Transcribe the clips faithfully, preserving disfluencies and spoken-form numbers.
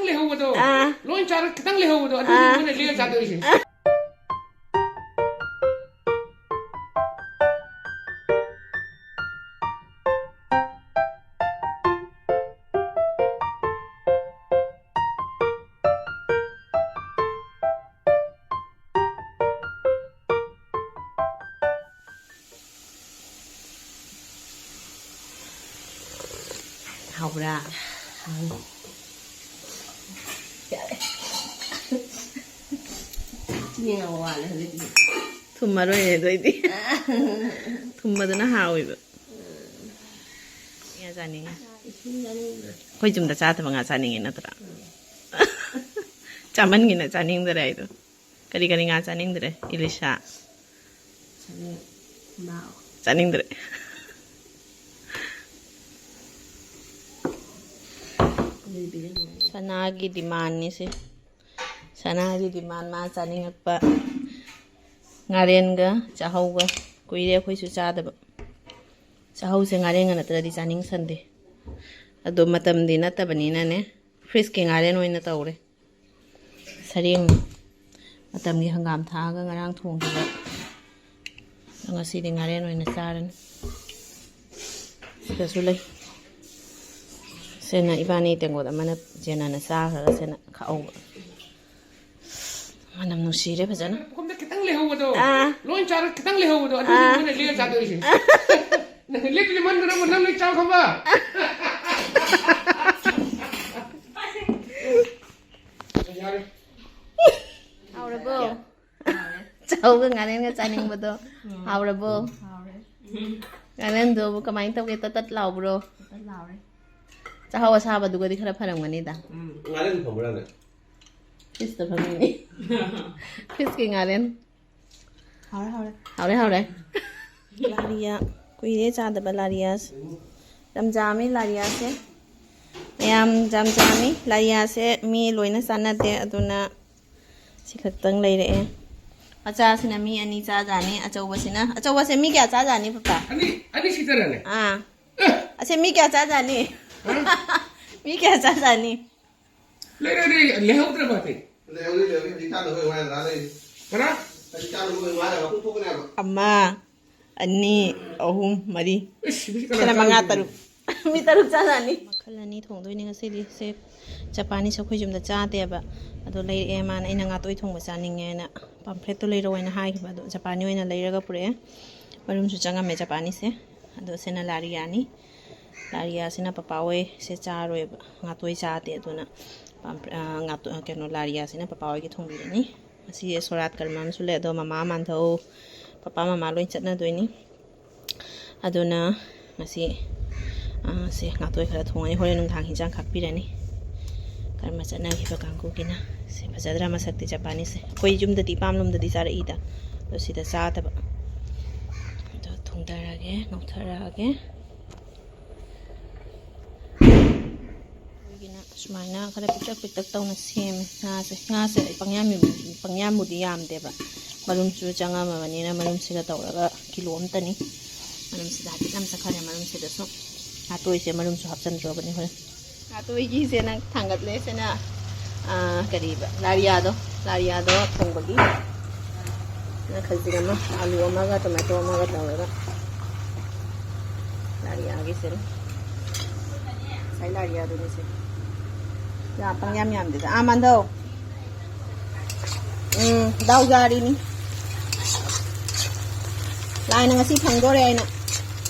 ꯂꯩꯍꯧꯕꯗꯣ, ꯑꯥ꯫ ꯂꯣꯏ ꯆꯥꯔ ꯈꯤꯇꯪ ꯂꯩꯍꯧꯕꯗꯣ, ꯑꯗꯨꯗꯤ ꯑꯥ꯫ ꯃꯣꯏꯅ ꯂꯦꯛꯑ ꯆꯥꯗꯣꯏꯁꯦ꯫ ꯍꯥꯎꯕ꯭ꯔꯥ? ꯌꯥꯔꯦ꯫ ꯆꯤꯅꯤ ꯉꯥꯡꯕ ꯋꯥꯠꯂꯦ ꯍꯧꯖꯤꯛꯇꯤ꯫ ꯊꯨꯝꯃꯔꯣꯏꯅꯦ ꯑꯗꯨ ꯑꯩꯗꯤ꯫ ꯊꯨꯝꯕꯗꯨꯅ ꯍꯥꯎꯋꯦꯕ꯫ ꯉꯥ ꯆꯥꯅꯤꯡꯉꯦ꯫ ꯏꯁꯤꯡ ꯆꯥꯅꯤꯡꯗ꯭ꯔꯦ꯫ ꯑꯩꯈꯣꯏ ꯌꯨꯝꯗ ꯆꯥꯗꯕ ꯉꯥ ꯆꯥꯅꯤꯡꯉꯦ ꯅꯠꯇ꯭ꯔꯥ? ꯎꯝ꯫ ꯆꯥꯃꯟꯒꯤꯅ ꯆꯥꯅꯤꯡꯗꯔꯦ ꯑꯩꯗꯣ꯫ ꯀꯔꯤ ꯀꯔꯤ ꯉꯥ ꯆꯥꯅꯤꯡꯗ꯭ꯔꯦ, ꯏꯂꯤꯁꯥ? ꯁꯔꯦꯡ, ꯉꯥ꯫ ꯆꯥꯅꯤꯡꯗ꯭ꯔꯦ꯫ ꯑꯗꯨꯗꯤ ꯄꯤꯖꯅꯤꯡꯉꯥꯏ꯫ ꯁꯅꯥꯒꯤ demandꯅꯤ ꯁꯤ꯫ ꯁꯅꯥꯒꯤ demand, ꯃꯥ ꯆꯥꯅꯤꯡꯉꯛꯄ ꯉꯥꯔꯦꯟꯒ ꯆꯥꯍꯧꯒ꯫ ꯀꯨꯏꯔꯦ ꯑꯩꯈꯣꯏꯁꯨ ꯆꯥꯗꯕ꯫ ꯆꯥꯍꯧꯁꯦ ꯉꯥꯔꯦꯟꯒ ꯅꯠꯇ꯭ꯔꯗꯤ ꯆꯥꯅꯤꯡꯁꯟꯗꯦ꯫ ꯑꯗꯣ ꯃꯇꯝꯗꯤ ꯅꯠꯇꯕꯅꯤꯅꯅꯦ, fridgeꯀꯤ ꯉꯥꯔꯦꯟ ꯑꯣꯏꯅ ꯇꯧꯔꯦ꯫ ꯁꯔꯦꯡ ꯃꯇꯝꯒꯤ ꯍꯪꯒꯥꯝ ꯊꯥꯛꯑꯒ ꯉꯔꯥꯡ ꯊꯣꯡꯈꯤꯕ꯫ ꯉꯁꯤꯗꯤ ꯉꯥꯔꯦꯟ ꯑꯣꯏꯅ ꯆꯥꯔꯅꯤ꯫ ꯁꯤꯗꯁꯨ ꯂꯩ꯫ ꯁꯤꯅ ꯏꯕꯥꯅꯤ ꯇꯦꯡꯀꯣꯠ ꯑꯃꯅ ꯆꯦꯟꯅꯅ ꯆꯥꯈ꯭ꯔꯒ ꯁꯤꯅ ꯈꯥꯛꯍꯧꯕ꯫ ꯃꯅꯝ ꯅꯨꯡꯁꯤꯔꯦ ꯐꯖꯅ꯫ ꯄꯨꯈꯝꯗ ꯈꯤꯇꯪ ꯂꯩꯍꯧꯕꯗꯣ, ꯑꯥ꯫ ꯂꯣꯏ ꯆꯥꯔ ꯈꯤꯇꯪ ꯂꯩꯍꯧꯕꯗꯣ, ꯑꯗꯨꯗꯤ ꯑꯥ꯫ ꯃꯣꯏꯅ ꯂꯦꯛꯑ ꯆꯥꯗꯣꯏꯁꯦ꯫ ꯅꯪ ꯂꯦꯛꯄꯗꯤ ꯃꯟꯗꯨꯅ ꯅꯪ ꯂꯣꯏ ꯆꯥꯎ ꯈꯪꯕ? ꯌꯥꯔꯦ꯫ ꯍꯥꯎꯔꯕꯣ? ꯆꯧꯒ ꯉꯥꯔꯦꯟꯒ ꯆꯥꯅꯤꯡꯕꯗꯣ꯫ ꯎꯝ꯫ ꯍꯥꯎꯔꯕꯣ? ꯍꯥꯎꯔꯦ꯫ ꯉꯥꯔꯦꯟꯗꯨꯕꯨ ꯀꯃꯥꯏꯅ ꯇꯧꯒꯦ? ꯇꯠ ꯇꯠ ꯂꯥꯎꯕ꯭ꯔꯣ? ꯇꯠ ꯂꯥꯎꯔꯦ꯫ ꯆꯥꯍꯧ ꯑꯁꯥꯕꯗꯨꯒꯗꯤ ꯈꯔ ꯐꯔꯝꯒꯅꯤꯗ꯫ ꯎꯝ꯫ ꯉꯥꯔꯦꯟ ꯐꯪꯕ꯭ꯔꯥꯅꯦ? Fridgeꯇ ꯐꯪꯉꯤꯅꯦ꯫ Fridgeꯀꯤ ꯉꯥꯔꯦꯟ꯫ ꯍꯥꯎꯔꯦ, ꯍꯥꯎꯔꯦ꯫ ꯍꯥꯎꯔꯦ, ꯍꯥꯎꯔꯦ꯫ ꯂꯥꯔꯤꯌꯥ꯫ ꯀꯨꯏꯔꯦ ꯆꯥꯗꯕ ꯂꯥꯔꯤꯌꯥꯁꯦ꯫ ꯌꯥꯝ ꯌꯥꯝꯃꯤ ꯂꯥꯔꯤꯌꯥꯁꯦ꯫ ꯃꯌꯥꯝ ꯌꯥꯝ ꯌꯥꯝꯃꯤ꯫ ꯂꯥꯔꯤꯌꯥꯁꯦ ꯃꯤ ꯂꯣꯏꯅ ꯆꯥꯟꯅꯗꯦ, ꯑꯗꯨꯅ ꯁꯤ ꯈꯛꯇꯪ ꯂꯩꯔꯛꯑꯦ꯫ ꯃꯆꯥꯁꯤꯅ ꯃꯤ ꯑꯅꯤ ꯆꯥꯖꯥꯅꯤ, ꯑꯆꯧꯕꯁꯤꯅ, ꯑꯆꯧꯕꯁꯦ ꯃꯤ ꯀꯌꯥ ꯆꯥꯖꯥꯅꯤ, ꯄꯄꯥ? ꯑꯅꯤ, ꯑꯅꯤ ꯁꯤꯗꯔꯅꯦ? ꯑꯥ꯫ ꯑꯦ! ꯑꯁꯦ ꯃꯤ ꯀꯌꯥ ꯆꯥꯖꯥꯅꯤ? ꯍꯥ? ꯃꯤ ꯀꯌꯥ ꯆꯥꯖꯥꯅꯤ? ꯂꯩꯔꯗꯤ ꯂꯩꯍꯧꯗ꯭ꯔꯕ ꯑꯇꯩ? ꯂꯩꯍꯧꯔꯤ, ꯂꯩꯍꯧꯔꯤ꯫ ꯍꯧꯖꯤꯛꯀꯥꯟꯗ ꯍꯣꯏ ꯋꯥꯏ ꯉꯥꯏꯍꯥꯛ ꯂꯩꯔꯤ꯫ ꯀꯅꯥ? ꯍꯧꯖꯤꯛꯀꯥꯟꯗ ꯍꯣꯏ ꯋꯥꯏ ꯉꯥꯏꯍꯥꯛ ꯄꯨꯡ ꯊꯣꯛꯀꯅꯦꯕ꯫ ꯑꯃ, ꯑꯅꯤ, ꯑꯍꯨꯝ, ꯃꯔꯤ꯫ ꯏꯁ, ꯃꯁꯤ ꯀꯅꯥ ꯁꯤꯅ ꯃꯉꯥ, ꯆꯥꯔꯤꯅꯣ? ꯇꯔꯨꯛ꯫ ꯃꯤ ꯇꯔꯨꯛ ꯆꯥꯔꯅꯤ꯫ ꯃꯈꯜ ꯑꯅꯤ ꯊꯣꯡꯗꯣꯏꯅꯤ ꯉꯁꯤꯗꯤ꯫ ꯁꯦ ꯆꯄꯥꯅꯤꯁꯦ ꯑꯩꯈꯣꯏ ꯌꯨꯝꯗ ꯆꯥꯗꯦꯕ꯫ ꯑꯗꯣ ꯂꯩꯔꯛꯑꯦ ꯃꯥꯅ, ꯑꯩꯅ ꯉꯥꯇꯣꯏ ꯊꯣꯡꯕ ꯆꯥꯅꯤꯡꯉꯦꯅ ꯄꯥꯝꯐ꯭ꯂꯦꯠꯇꯣ ꯂꯩꯔꯛꯑꯣꯅ ꯍꯥꯏꯈꯤꯕ꯫ ꯑꯗꯣ ꯆꯄꯥꯅꯤ ꯑꯣꯏꯅ ꯂꯩꯔꯒ ꯄꯨꯔꯛꯑꯦ꯫ ꯃꯔꯨꯝꯁꯨ ꯆꯪꯉꯝꯃꯦ ꯆꯄꯥꯅꯤꯁꯦ꯫ ꯑꯗꯣ ꯁꯤꯅ ꯂꯥꯔꯤꯌꯥꯅꯤ꯫ ꯂꯥꯔꯤꯌꯥꯁꯤꯅ ꯄꯄꯥ ꯍꯣꯏꯁꯦ ꯆꯥꯔꯣꯏꯕ, ꯉꯥꯇꯣꯏ ꯆꯥꯗꯦ꯫ ꯑꯗꯨꯅ ꯄꯥꯝ-, ꯑ, ꯉꯥꯇꯣ-, ꯀꯩꯅꯣ, ꯂꯥꯔꯤꯌꯥꯁꯤꯅ ꯄꯄꯥ ꯍꯣꯏꯒꯤ ꯊꯣꯡꯕꯤꯔꯅꯤ꯫ ꯉꯁꯤ ꯁꯣꯔꯥꯠ ꯀꯔꯃ ꯑꯃꯁꯨ ꯂꯩ, ꯑꯗꯣ ꯃꯃꯥ ꯃꯥꯟꯙꯧ, ꯄꯄꯥ ꯃꯃꯥ ꯂꯣꯏ ꯆꯠꯅꯗꯣꯏꯅꯤ꯫ ꯑꯗꯨꯅ ꯉꯁꯤ, ꯑ, ꯁꯦ ꯉꯥꯇꯣꯏ ꯈꯔ ꯊꯣꯡꯉꯅꯤ, ꯍꯣꯔꯦꯟ ꯅꯨꯡꯗꯥꯡ ꯍꯤꯟꯖꯥꯡ ꯈꯥꯛꯄꯤꯔꯅꯤ꯫ ꯀꯔꯃ ꯆꯠꯅꯈꯤꯕ ꯀꯥꯡꯕꯨꯒꯤꯅ꯫ ꯁꯦ ꯐꯖꯗ꯭ꯔꯥ ꯃꯁꯛꯇꯤ ꯆꯄꯥꯅꯤꯁꯦ? ꯑꯩꯈꯣꯏ ꯌꯨꯝꯗꯗꯤ ꯏꯄꯥꯝ ꯂꯣꯝꯗꯗꯤ ꯆꯥꯔꯛꯏꯗ, ꯑꯗꯣ ꯁꯤꯗ ꯆꯥꯗꯕ꯫ ꯑꯗꯣ ꯊꯣꯡꯗꯔꯛꯑꯒꯦ, ꯉꯧꯊꯔꯛꯑꯒꯦ꯫ ꯑꯩꯈꯣꯏꯒꯤꯅ ꯁꯨꯃꯥꯏꯅ ꯈꯔ ꯄꯤꯛꯇꯛ ꯄꯤꯛꯇꯛ ꯇꯧꯅ ꯁꯦꯝꯃꯦ ꯉꯥꯁꯦ꯫ ꯉꯥꯁꯦ ꯑꯩ ꯄꯪꯌꯥꯝ, ꯄꯪꯌꯥꯝꯕꯨꯗꯤ ꯌꯥꯝꯗꯦꯕ, ꯃꯔꯨꯝꯁꯨ ꯆꯪꯉꯝꯃꯕꯅꯤꯅ ꯃꯔꯨꯝꯁꯤꯒ ꯇꯧꯔꯒ ꯀꯤꯂꯣ ꯑꯃꯇꯅꯤ꯫ ꯃꯔꯨꯝꯁꯤꯗ ꯍꯥꯏꯐꯦꯠ ꯌꯥꯝ ꯆꯠꯈꯔꯦ ꯃꯔꯨꯝꯁꯤꯗꯁꯨ꯫ ꯉꯥꯇꯣꯏꯁꯦ ꯃꯔꯨꯝꯁꯨ ꯍꯥꯞꯆꯤꯟꯗ꯭ꯔꯣꯕꯅꯤ ꯍꯣꯔꯦꯟ꯫ ꯉꯥꯇꯣꯏꯒꯤꯁꯦ ꯅꯪ ꯊꯥꯡꯒꯠꯂꯦ꯫ ꯁꯤꯅ, ꯑꯥ, ꯀꯔꯤꯕ, ꯂꯥꯔꯤꯌꯥꯗꯣ, ꯂꯥꯔꯤꯌꯥꯗꯣ ꯊꯣꯡꯕꯒꯤ꯫ ꯅ ꯈꯖꯤꯡ ꯑꯃ, ꯑꯂꯨ ꯑꯃꯒ ꯇꯣꯃꯦꯇꯣ ꯑꯃꯒ ꯇꯧꯔꯒ ꯂꯥꯔꯤꯌꯥꯒꯤꯁꯤꯅ꯫ ꯉꯁꯥꯏ ꯂꯥꯔꯤꯌꯥꯗꯨꯅꯤꯁꯦ꯫ ꯌꯥ, ꯄꯪꯌꯥꯝ ꯌꯥꯝꯗꯦꯗ꯫ ꯑꯥ, ꯃꯥꯟꯗꯧ꯫ ꯎꯝ, ꯗꯥꯎ ꯌꯥꯔꯤꯅꯤ꯫ ꯂꯥꯏꯅ ꯉꯁꯤ ꯐꯪꯗꯣꯔꯦ ꯍꯥꯏꯅ꯫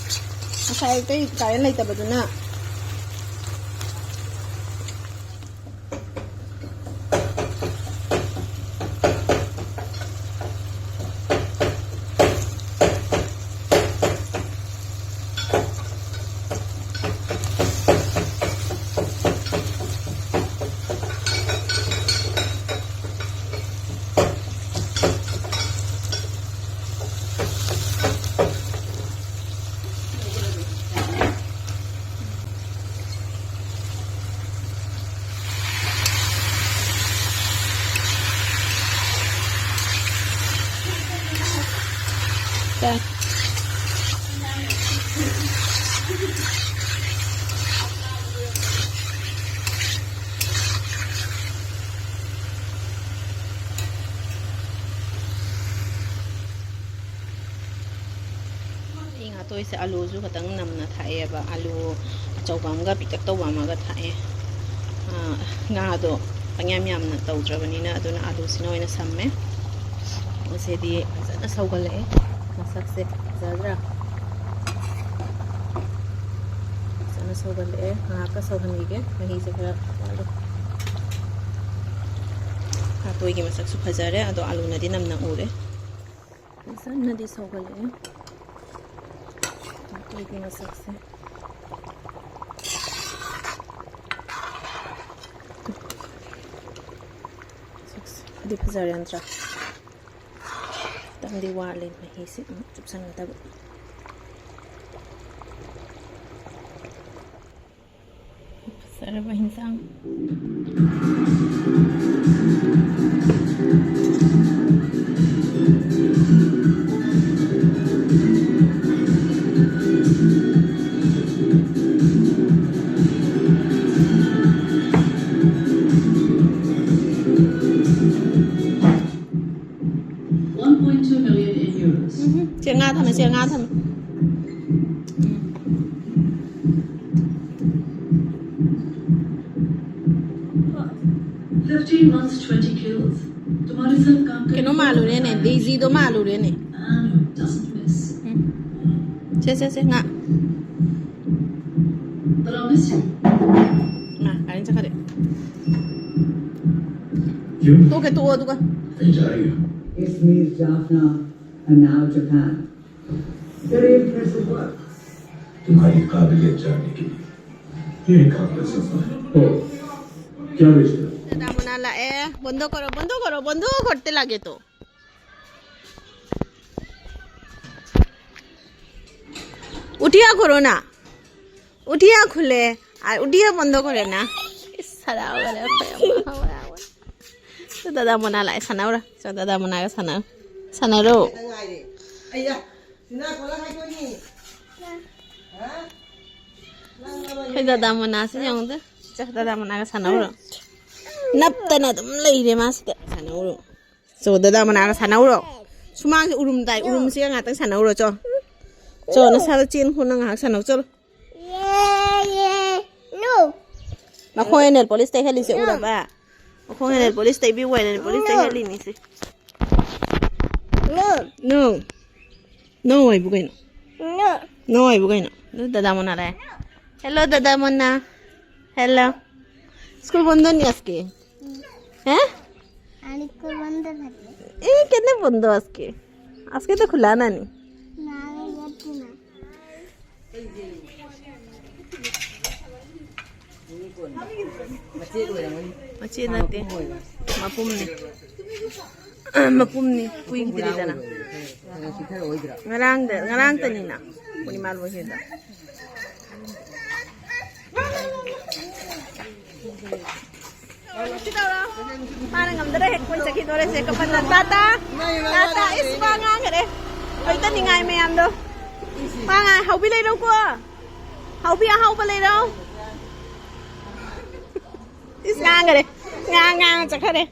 ꯉꯁꯥꯏ ꯑꯌꯨꯛꯇꯩ ꯀꯔꯦꯟ ꯂꯩꯇꯕꯗꯨꯅ꯫ ꯇꯣꯏꯁꯦ ꯑꯂꯨꯁꯨ ꯈꯇꯪ ꯅꯝꯅ ꯊꯥꯛꯑꯦꯕ꯫ ꯑꯂꯨ ꯑꯆꯧꯕ ꯑꯃꯒ ꯄꯤꯛꯇꯛ ꯇꯧꯕ ꯑꯃꯒ ꯊꯥꯛꯑꯦ꯫ ꯑꯥ, ꯉꯥꯗꯣ ꯄꯪꯌꯥꯝ ꯌꯥꯝꯅ ꯇꯧꯗ꯭ꯔꯕꯅꯤꯅ, ꯑꯗꯨꯅ ꯑꯂꯨꯁꯤꯅ ꯑꯣꯏꯅ ꯁꯝꯃꯦ꯫ ꯉꯁꯤꯗꯤ ꯐꯖꯅ ꯁꯧꯒꯠꯂꯛꯑꯦ꯫ ꯃꯁꯛꯁꯦ ꯐꯖꯗ꯭ꯔꯥ? ꯐꯖꯅ ꯁꯧꯒꯠꯂꯛꯑꯦ꯫ ꯉꯥꯏꯍꯥꯛꯀ ꯁꯧꯍꯟꯈꯤꯒꯦ꯫ ꯃꯍꯤꯁꯦ ꯈꯔ ꯋꯥꯠꯂꯤ꯫ ꯉꯥꯇꯣꯏꯒꯤ ꯃꯁꯛꯁꯨ ꯐꯖꯔꯦ, ꯑꯗꯣ ꯑꯂꯨꯅꯗꯤ ꯅꯝꯅ ꯎꯔꯦ꯫ ꯐꯖꯅꯗꯤ ꯁꯧꯒꯠꯂꯛꯑꯦ꯫ ꯉꯥꯇꯣꯏꯒꯤ ꯃꯁꯛꯁꯦ꯫ ꯃꯁꯛꯁꯦ ꯐꯗꯤ ꯐꯖꯔꯦ ꯅꯠꯇ꯭ꯔꯥ? ꯈꯤꯇꯪꯗꯤ ꯋꯥꯠꯂꯤ ꯃꯍꯤꯁꯦ ꯑꯃꯨꯛ ꯆꯨꯞꯁꯟꯒꯗꯕ꯫ ꯐꯖꯔꯕ ꯍꯤꯟꯖꯥꯡ꯫ One point two million in euros. ꯎꯝꯍꯨꯝ꯫ ꯁꯦ ꯉꯥ ꯊꯝꯃꯦ, ꯁꯦ ꯉꯥ ꯊꯝꯃꯦ꯫ ꯎꯝ꯫ Fifteen months, twenty kilos. तुम्हारे साथ काम करने ꯀꯩꯅꯣ ꯃꯥꯜꯂꯨꯔꯦꯅꯦ, ꯗꯦꯖꯤꯗꯣ ꯃꯥꯜꯂꯨꯔꯦꯅꯦ꯫ And doesn't miss. ꯎꯝ꯫ ꯁꯦ, ꯁꯦ, ꯁꯦ, ꯉꯥ꯫ But I'll miss you. ꯃꯥ, ꯀꯥꯏꯅ ꯆꯠꯈ꯭ꯔꯦ꯫ क्यों? ꯇꯣꯛꯀꯦ, ꯇꯣꯛꯑꯣ, ꯑꯗꯨꯒ꯫ कहीं जा रही हो? It's Mir Jaffna and now Japan. Very impressive work. तुम्हारी काबिलियत जानने के लिए ये एक काम कर सकता हूँ। ओ, क्या रिश्ता? দাদা মোনা লাএ, বন্ধ করো, বন্ধ করো, বন্ধ করতে লাগে তো। উঠিয়া করো না, উঠিয়া খুলে, আর উঠিয়া বন্ধ করে না। ইস, সারা ওরা, ওরা, ওরা, ওরা। চ, দাদা মোনা লাএ, ꯁꯥꯟꯅꯧꯔ꯫ ꯆ, ꯗꯥꯗꯥ ꯃꯣꯅꯥꯒ ꯁꯥꯟꯅꯧ꯫ ꯁꯥꯟꯅꯔꯣ꯫ ꯑꯩꯈꯣꯏ ꯗꯥꯗꯥ ꯃꯣꯅꯥꯁꯤ ꯌꯦꯡꯉꯨꯗ꯫ ꯆ, ꯗꯥꯗꯥ ꯃꯣꯅꯥꯒ ꯁꯥꯟꯅꯧꯔꯣ꯫ ꯅꯞꯇꯅ ꯑꯗꯨꯝ ꯂꯩꯔꯦ ꯃꯥꯁꯤꯗ꯫ ꯁꯥꯟꯅꯧꯔꯣ꯫ ꯆꯣ, ꯗꯥꯗꯥ ꯃꯣꯅꯥꯒ ꯁꯥꯟꯅꯧꯔꯣ꯫ ꯁꯨꯃꯥꯡꯁꯦ ꯎꯔꯨꯝ ꯇꯥꯏ꯫ ꯎꯔꯨꯝꯁꯤꯒ ꯉꯥꯛꯇꯪ ꯁꯥꯟꯅꯧꯔꯣ, ꯆꯣ꯫ ꯆꯣ, ꯅꯁꯥꯗ ꯆꯦꯟ ꯈꯣꯠꯅ ꯉꯥꯏꯍꯥꯛ ꯁꯥꯟꯅꯧ ꯆꯠꯂꯣ꯫ ꯌꯦ, ꯌꯦ꯫ No. ꯃꯈꯣꯡ ꯅꯦꯜ ꯄꯣꯂꯤꯁ ꯇꯩꯍꯜꯂꯤꯁꯦ ꯎꯔꯕ? ꯃꯈꯣꯡ ꯅꯦꯜ ꯄꯣꯂꯤꯁ ꯇꯩꯕꯤꯌꯨ ꯍꯥꯏꯅ ꯅꯦꯜ ꯄꯣꯂꯤꯁ ꯇꯩꯍꯜꯂꯤꯅꯤꯁꯦ꯫ No. No. No ꯍꯥꯏꯕꯨ ꯀꯩꯅꯣ? No. No ꯍꯥꯏꯕꯨ ꯀꯩꯅꯣ? ꯑꯗꯨ ꯗꯗꯥ ꯃꯣꯅꯥ ꯂꯥꯛꯑꯦ꯫ Hello, ꯗꯗꯥ ꯃꯣꯅꯥ꯫ Hello. স্কুল বন্ধ নি আজকে? হ্যাঁ? আর স্কুল বন্ধ থাকে। এ, কেন বন্ধ আজকে? আজকে তো খোলা না নি। না, আমি যাচ্ছি না। ꯃꯆꯦ ꯅꯠꯇꯦ, ꯃꯄꯨꯝꯅꯤ꯫ ꯃꯄꯨꯝꯅꯤ, ꯀꯨꯏꯗ꯭ꯔꯤꯗꯅ꯫ ꯉꯔꯥꯡꯗ, ꯉꯔꯥꯡꯇꯅꯤꯅ ꯄꯨꯔꯅꯤꯃꯥ ꯂꯣꯏꯈꯤꯕꯗ꯫ ꯁꯤ ꯇꯧꯔꯣ꯫ ꯃꯥꯅ ꯉꯝꯗꯔꯦ, ꯍꯦꯛ ꯀꯣꯏ ꯆꯠꯈꯤꯗꯣꯔꯦ ꯁꯦ ꯀꯄꯟꯅ꯫ ꯇꯥꯇꯥ, ꯇꯥꯇꯥ, ꯏꯁ, ꯋꯥ ꯉꯥꯡꯈꯔꯦ꯫ ꯂꯣꯏꯇꯅꯤꯡꯉꯥꯏ ꯃꯌꯥꯝꯗꯣ꯫ ꯋꯥ ꯉꯥꯡ-, ꯍꯥꯎꯕꯤ ꯂꯩꯔꯧꯀꯣ꯫ ꯍꯥꯎꯕꯤ ꯑꯍꯥꯎꯕ ꯂꯩꯔꯧ꯫ ꯏꯁ, ꯉꯥꯡꯈꯔꯦ꯫ ꯉꯥꯡ, ꯉꯥꯡ ꯆꯠꯈꯔꯦ꯫